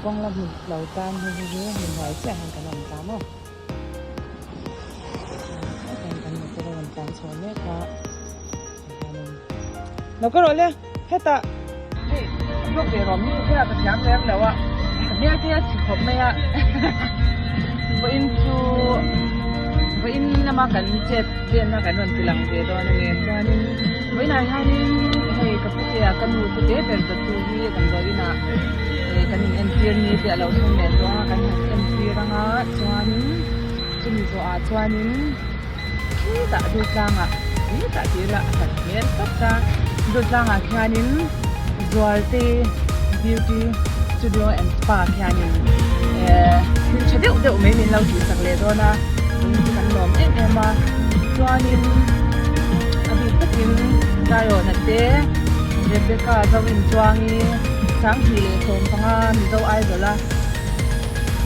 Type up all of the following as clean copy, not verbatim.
kawng la hmu lo tan hei hi hi hmun hnuai chiah hian kan awm ta maw. Hetah hian kan motor a rawn tlan chho mek a tihianin lo ka rawh le hetah hei vlog ve rawm hi thlalak ka thiam lem lo a ka hmel te a chhi khawp mai a vawiin chu vawiin lama kan chet velna kan rawn ti lang ve dawn a ni chuanin vawiinah hianin hei ka putea ka nu te te ber dawttu hi damdawiin ah eh kan in entir ni te a lo thleng leh tawh a kan han entir anga chuanin chumi zawh ah chuanin khitah Durtlangah khitah tih ila a hlat hmel tawp a Durtlangah khianin Zualte Beauty Studio and Spa khianin eh thil tha deuh deuh mai min lo tihsak leh dawn a tun chu kan lawm em em a chuanin a bik takin Zion-a te Rebecca Zorinchuangi 2015 Mizo Idol a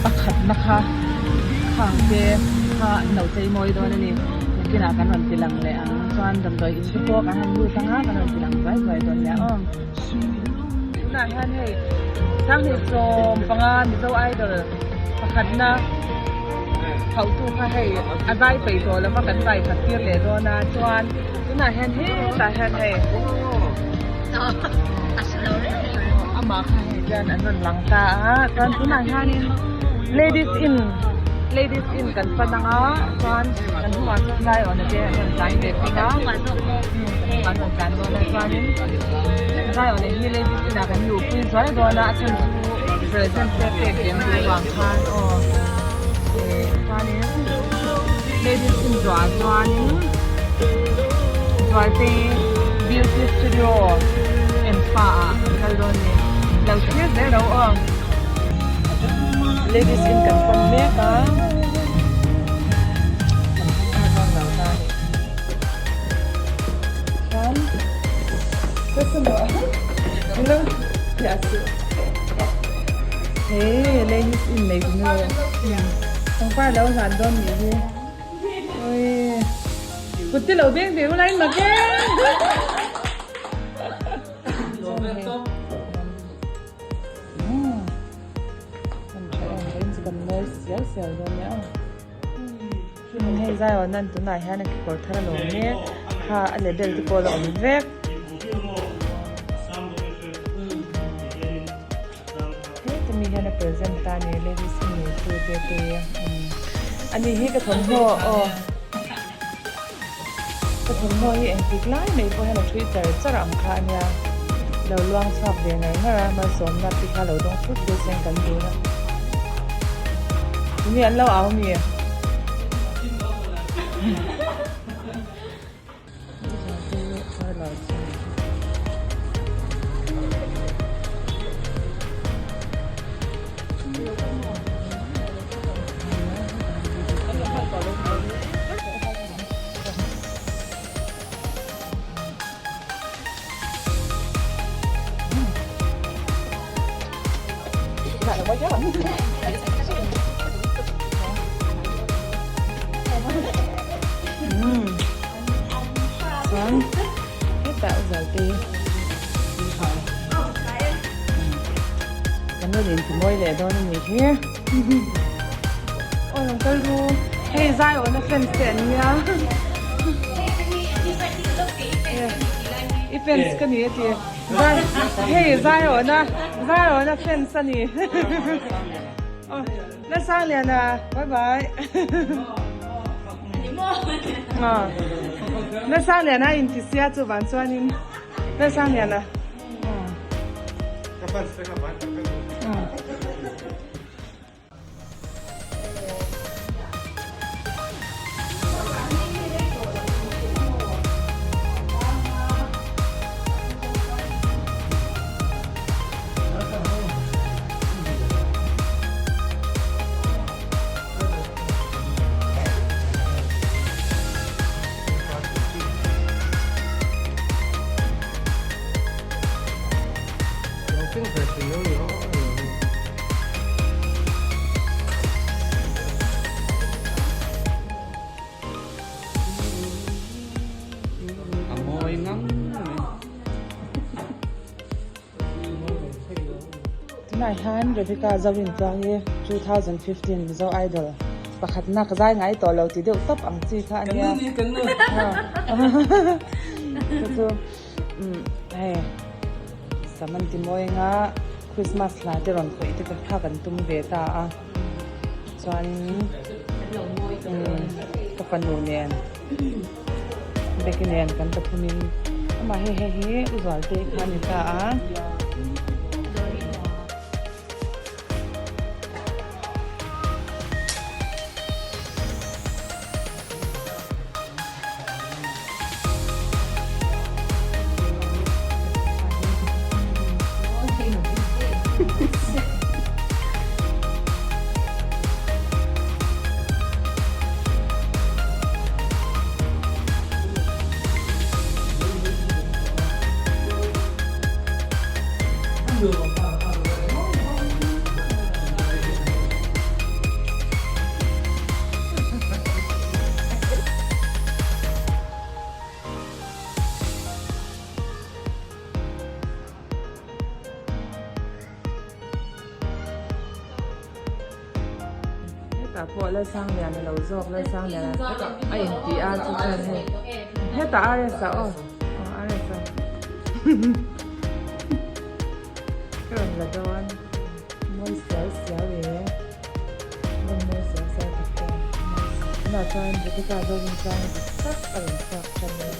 pakhatna kha khang te kha an lo chei mawi dawn a ni nakinah kan rawn ti lang leh ang chuan damdawi in te pawh kan han lut ang a kan rawn ti lang zuai zuai dawn nia aw tunah hian hei 2015 Mizo Idol pakhatna hauhtu kha hei a zai peih tawh lova kan zai khat tir leh dawn a chuan tunah hian hetah hian hei amah kha hei hian an rawn lang ta a chuan tunah hianin ladies in ladies in kan pan ang a chuan kan hnungah chuan zaiawna te an rawn tlan ve bawk a kan hnungah an rawn tlan dawn a chuanin zaiawna hi ladies in ah kan luhpui zuai dawn a a chhan chu present te pek lem duh vang khan aw eh chuanin ladies in zuah chuanin Zualte beauty studio and spa ah an kal dawn a ni lo thlir zel lo aw ladies in kan pan mek a kan thar dawn lo ta a ni chuan he ladies in nei tu nu pangpar lo hlan dawn nih hi Kut te lo beng ve ulai mak e. Hei zai aw nan tunah hian a kekawr thar a lo mek kha a label te pawh a la awm vek. Hetami hian a present ta a ni ladies in neitu te te ani hi ka thawmhnaw aw ka thawmhnaw hi engtik lai mai pawh hian a thui char char ang kha a nia lo luang chhuak ve ngar ngar a malsawmna te kha lo dawng thut thut sen kan dun a tuni an lo au mi. Chuan hetah Zalte kan rawn intimawi leh dawn a nih hi. Aw lo kal ru hei Zaiawna fans te an nia. I fans ka ni a ti. Hei Zaiawna Zaiawna fans a ni. Lalsangliana bye bye. Lalsangliana a inti sia chu van chuanin Lalsangliana. Tunah hian Rebecca Zorintuangi 2015 Mizo Idol pakhatna ka zai ngai tawh lo ti deuh tawp ang chi kha a nia. Kan nu ni, kan nu. Chu chu hei sam an ti mawi anga Christmas hla te rawn khawih te kha kan tum ve ta a. Chuanin ka fanu nen Becky nen kan pathumin amah hei hei hi u Zualte kha a ni ta a. Hetah pawh Lalsangliana lo zawk Lalsangliana a inti a chu chuan hei hetah RS a aw aw RS a ka rawn la dawn mawi sial sial e rawn mawi sial sial tak em tunah chuan Rebecca zawkin chuan dik tak a rawn chhuak tan a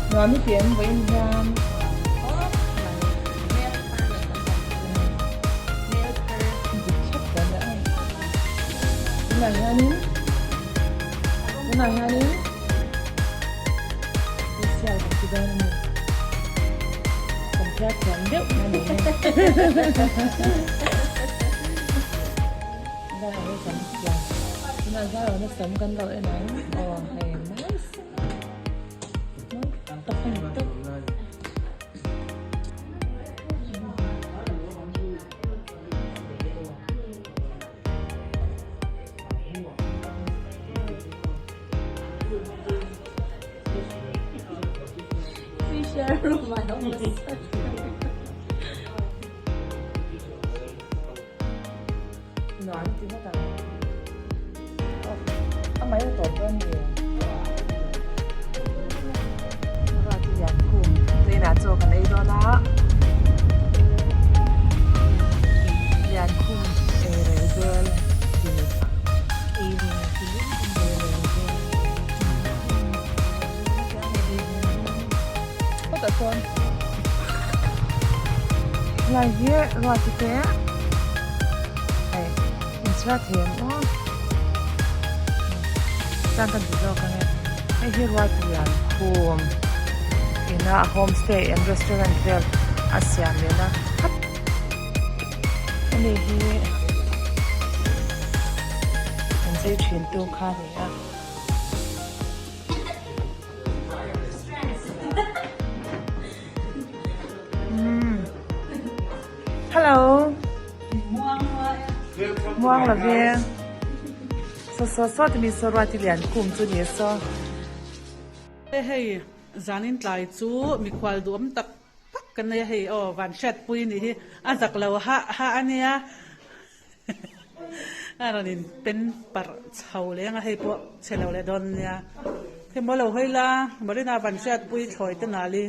Nuam i pian vawiin hian tunah hianin tunah hianin sial kan ti dawn a ni kan phiar thiam deuh a ni Tunah zar awna sam kan lo en ang aw hei mai tak a ni tawp. Nuam ti ngawt ang. A mai a tawp dawn ni. Ruat i lian khum. Tuinah chaw kan ei dawn a. Lian khum ei rel vel ti ni. Ei rel ti ni. Ei rel vel. Khawtah chuan helai hi ruati te hei inchhiar thei ang aw chuan kan ti zawk ang e hei hi ruati lian khum ina a homestay and restaurant vel a siam leh a hemi hi an chei thin tu kha a ni a. Hello. Muang la ve. So so so ti mi so ruati lian kum chu ni so. Hei zanin tlai chu mikhual duam tak tak kan nei a hei aw van hriatpui ni hi a zak lo hah hah a nia. A rawn in pen parh chho leng a hei pawh chhe lo leh dawn nia hei maw lo hawi la Marina van hriatpui thlawi te nal i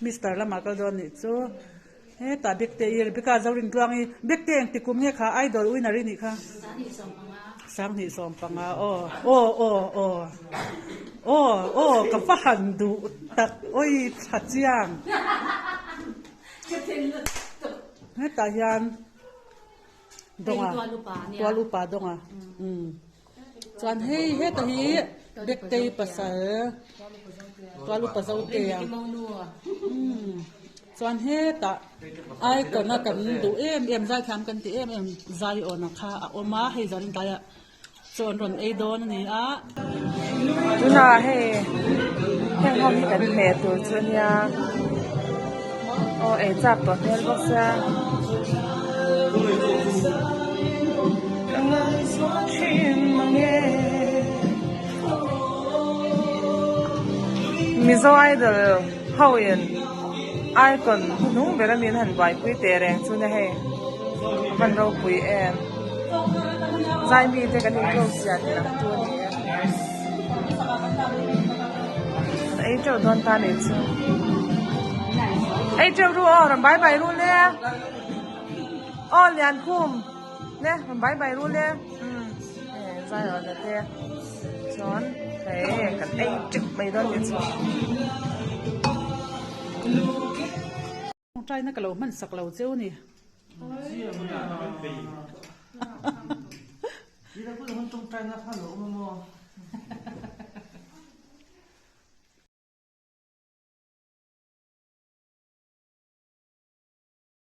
mister lamah kal dawn nih chu hetah Bekte i Rebecca Zorintluang i Bekte engti kum nge kha idol winner i nih kha Sanghnih sawmpanga aw aw aw aw aw aw ka va han duh tak awi tha chiang hetah hian. Dawnga tual upa dawnga umm chuan hei heta hi Bektei pasal tual upa Zotea umm chuan hetah icon a kan duh em em zaithiam kan tih em em Zaiawna kha a awm a hei zanin tlaiah chaw an rawn ei dawn a ni a. Tunah hei heng ho hi kan hmeh tur chu a nia aw ei chak tawh hmel bawk sia. Mizo Idol ho in icon hnung ber a min han buaipui teh reng chu nia hei a van ropui em zai mi te kan in close zia tih lang tu a ni e an ei teuh dawn ta nih chu ei teuh ru aw rawn bai bai ru le aw Liankhum le rawn bai bai ru le umm zai aw la te. Chuan hei kan ei teuh mai dawn nih chu. Tawngtaina ka lo hman sak lo cheu ni.